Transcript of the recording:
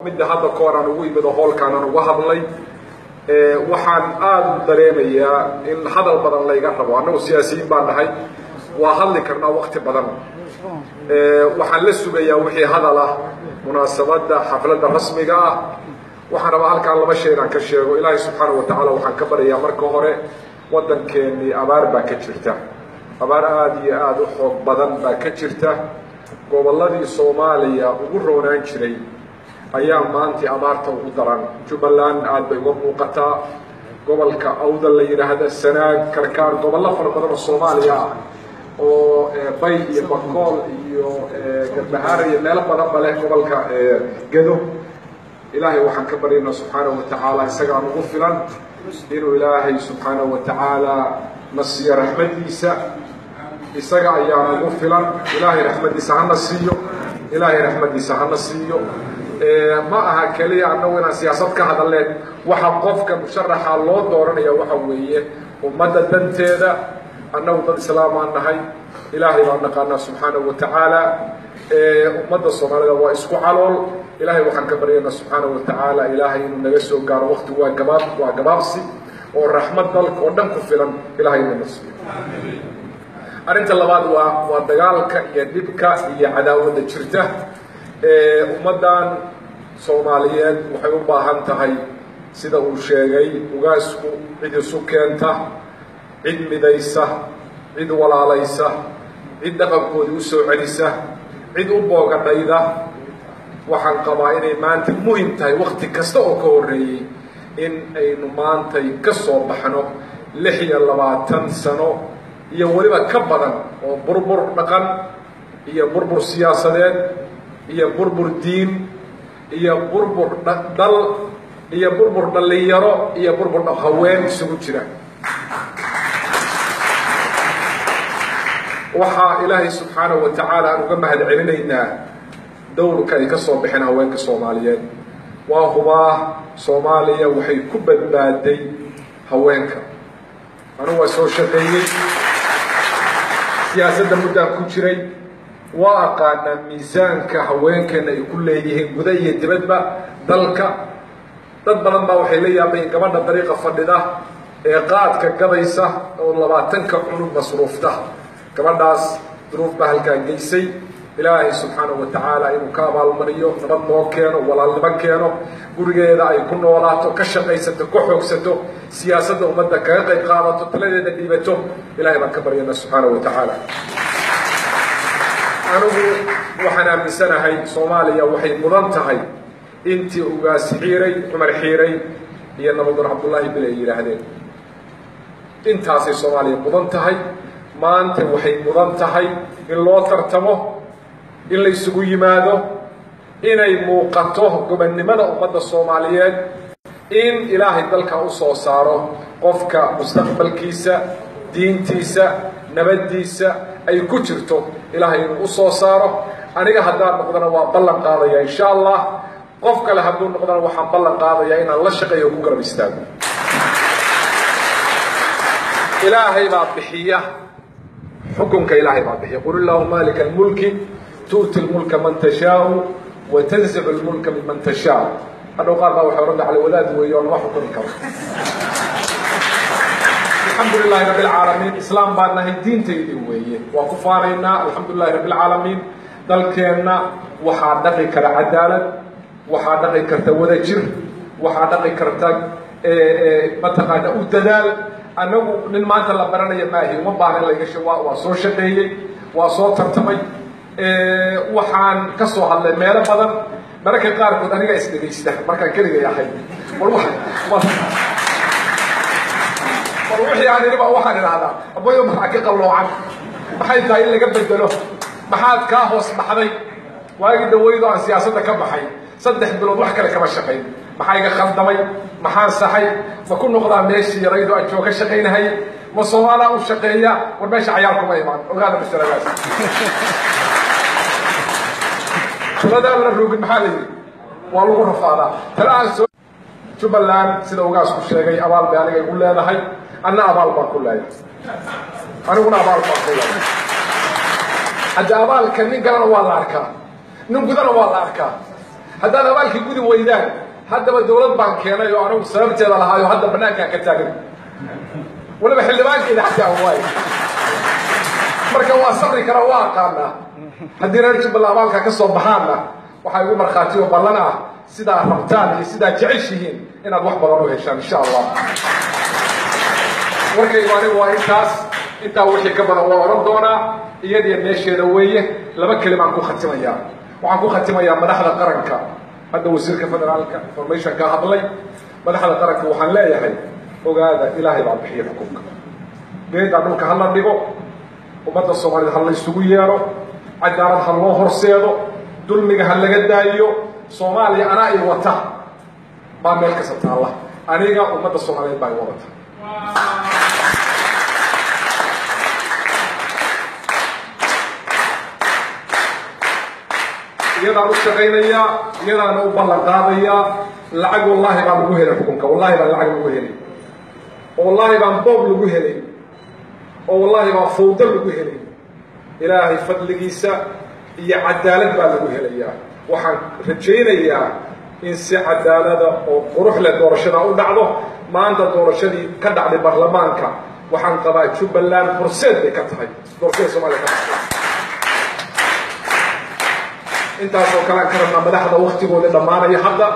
Midda hadda ka hor aan ugu imid oo hoolkaan aan uga hadlay, waxaan aada u dareemayaa in hadal badan layga rabo. Annagu siyaasiyiin baan nahay, waa hadli karnaa wakti badan. Waxaan la sugayaa wixii hadal ah munaasabadda xafladda rasmiga ah. Waxaan rabaa halkaan laba shay inaan ka sheego. Ilaahay subxaana wa tacaala waxaan ka baryayaa marka hore, waddankeennii abaar baa ka jirta, abaar aada iyo aada u xoog badan baa ka jirta. Gobolladii Soomaaliya ugu roonaan jiray ayaa maantii abaarta ugu daran. Jubbaland aada bay uga muuqataa, gobolka Awdal la yidhaahda, Sanaag, Karkaar, gobollo fara badan oo Soomaaliya ah oo Bay iyo Bakool iyo Garbahaar iyo meelo badan ba leh, gobolka Gedo. Ilaahay waxaan ka baryaynaa subxaanahu wa tacaala, isagaan ugu filan, inuu Ilaahay subxaanahu wa tacaala na siiyo raxmaddiisa. Isaga ayaa ugu filan. Ilaahay raxmaddiisa hana siiyo, Ilaahay raxmaddiisa hana siiyo. Ma aha keliya annagu inaan siyaasad ka hadalleen. Waxa qofka musharaxa loo dooranaya waxa weeye ummadda danteeda. Annagu dad islaamaan nahay, Ilaahay baan naqaanaa subxaanahu wa tacaala. Ummadda Soomaalida waa isku calool. Ilaahay waxaan ka baryaynaa subxaanahu wa tacaala Ilaahay inuu naga soo gaaro. Wakti waa gabaab, waa gabaabsi, oo raxmad dalka oo dhan ku filan Ilahay inuu na siiyo. Arrinta labaad waa dagaalka iyo dhibka iyo cadaawadda jirta. Ummaddan Soomaaliyeed waxay u baahan tahay, sida uu sheegay ugaasku, cid isu keenta, cid midaysa, cid walaalaysa, cid dhaqankoodii u soo celisa, cid u boogadhayda. Waxaan qabaa inay maanta muhim tahay wakti kasta oo ka horreeyey in aynu maantay ka soo baxno 26 sano iyo weliba ka badan oo burbur dhaqan iyo burbur siyaasadeed iyo burbur diin iyo burbur dal iyo burbur dhallinyaro iyo burbur haween isugu jira. Waxaa Ilaahay subxaanahu wa tacaala aan uga mahad celinaynaa dowrka ay ka soo baxeen haweenka Soomaaliyeed. Waa hubaa Soomaaliya waxay ku badbaaday haweenka. Anugu waa soo shaqeeyey, siyaasadda muddaan ku jiray, waa aqaanaa miisaanka haweenkeena ay ku leeyihiin guda iyo dibadba dalka. Dad badan baa waxay la yaabayen gabadha dariiqa fadhida ee qaadka gadaysa oo 20-ka cunug masruufta. Gabadhaas duruuf baa halkaa geysay. Ilaahay subxaanahu wa tacaala inuu ka abaalmariyo, nabad noo keeno, walaalnimo keeno, gurigeeda ay ku noolaato, ka shaqaysato, ka xoogsato, siyaasadda ummadda kaga qayb qaadato, taladeeda dhiibato, Ilahay baan ka baryana subxaanahu wa tacaala. Anigu waxaan aaminsanahay Soomaaliya waxay mudan tahay intii ugaas Xiiray, Cumar Xiiray iyo Nabadoon Cabdullaahi Bil ay yidhaahdeen, intaasay Soomaaliya mudan tahay. Maanta waxay mudan tahay in loo tartamo, in la isugu yimaado, inay muuqato gobonnimada ummadda Soomaaliyeed, in Ilaahay dalka u soo saaro qofka mustaqbalkiisa, diintiisa, nabaddiisa ay ku jirto. Ilaahay inuu u soo saaro. Aniga haddaan noqdana waa ballan qaadaya insha Allah. Qof kale hadduu noqdana waxaan ballan qaadayaa inaan la shaqeeyo, ku garab istaago. Ilaahay baa bixiya xukunka, Ilaahay baa bixiya. Qul illahuma maalika almulki tu'ti lmulka man tashaau wa tanzicu lmulka miman tashaa. Hadhow qaar baa waxay odhan cali wadaad weeye oo lama xukumi karo. Alxamdu lilahi rabbi alcaalamiin, islaam baan nahay, diintaydii weeye, waa ku faanaynaa. Alxamdu lilahi rabbi alcaalamiin. Dalkeenna waxaa dhaqi kara cadaalad, waxaa dhaqi karta wadajir, waxaa dhaqi karta mataqaana u dadaal. Annagu nin maanta la baranaya maahi, uma baahna in layga waa soo shaqeeyey, waa soo tartamay, waxaan ka soo hadlay meelo badan. Mararka qaarkood aniga isdhegaysta markaan keligay ahay, war wixii aan idhi ba waxaan idhahdaa, abayo maxaa ka qalloocan, maxay tahay in laga bedelo, maxaad kaa hoos baxday? Waagii dhaweydo aan siyaasadda ka baxay 3 bilood wax kale kama shaqayn. Maxaa iga khaldamay? Maxaan saxay? Ma ku noqdaa meeshii yaraydo aan jooga shaqaynahay? Ma Soomaalaa u shaqeeya? War meesha cayaar kuma imaan, ogaada masaladaas. Taladaan la rogin maxaa la yidhi? Waa lagu rafaadaa. Tala aan soo Jubbaland, sida ugaasku sheegay, abaal bay aniga igu leedahay, anna abaal baan ku leeyahay, aniguna abaal baan ku leeyahay. Hadda abaalka nin galana waa la arkaa, nin gudana waa la arkaa. Haddaad abaalkii gudi weydaan, haddaba dawlad baan keenay oo anigu sababteeda lahaayo hadda banaankaan ka taagan, waliba xildhibaankeeda xataa aan waayo. Marka waa sabri karaa, waa aqaanaa. Haddii reer Jubbaland abaalkaa ka soo baxaanna, waxaa igu markhaati oo ballan ah sidaa rabtaan iyo sidaa jeceshihiin inaad wax badan u heshaan, insha Allah. Warkaygu anigu waa intaas. Intaa wixii ka badan waa odhan doonaa, iyadiyo meesheeda weeye. Laba kelimaan ku khatimayaa. Waxaan ku khatimayaa madaxda qaranka. Hadda wasiirka federaalka information ka hadlay. Madaxda qaranka waxaan leeyahay, ogaada, Ilaahay baa bixiya xukunka. Geedaa dhulka ha la dhigo, ummadda Soomaaliyed ha la isugu yeero, cadaalad ha loo horseedo, dulmiga ha laga daayo. Soomaaliya anaa i wata baa meel kasta taalla, aniga ummadda Soomaaliyeed baa i wadata. Iyadaan u shaqaynayaa, iyadaana u ballan qaadayaa. Lacag wallaahi baan lagu helay xukunka, wallahi baan lacag lagu helay, oo wallaahi baan boob lagu helay, oo wallaahi baan fawdo lagu helay. Ilaahay fadligiisa iyo cadaalad baa lagu helayaa. Waxaan rajaynayaa in si cadaalada oo qurux leh doorashada u dhacdo. Maanta doorashadii ka dhacday baarlamaanka, waxaan qabaa Jubbaland horseed bay ka tahay doorashada Soomaliya ka dhacday. Intaasoo kale aan ka rabnaa madaxda waktigooda dhammaanaya hadda.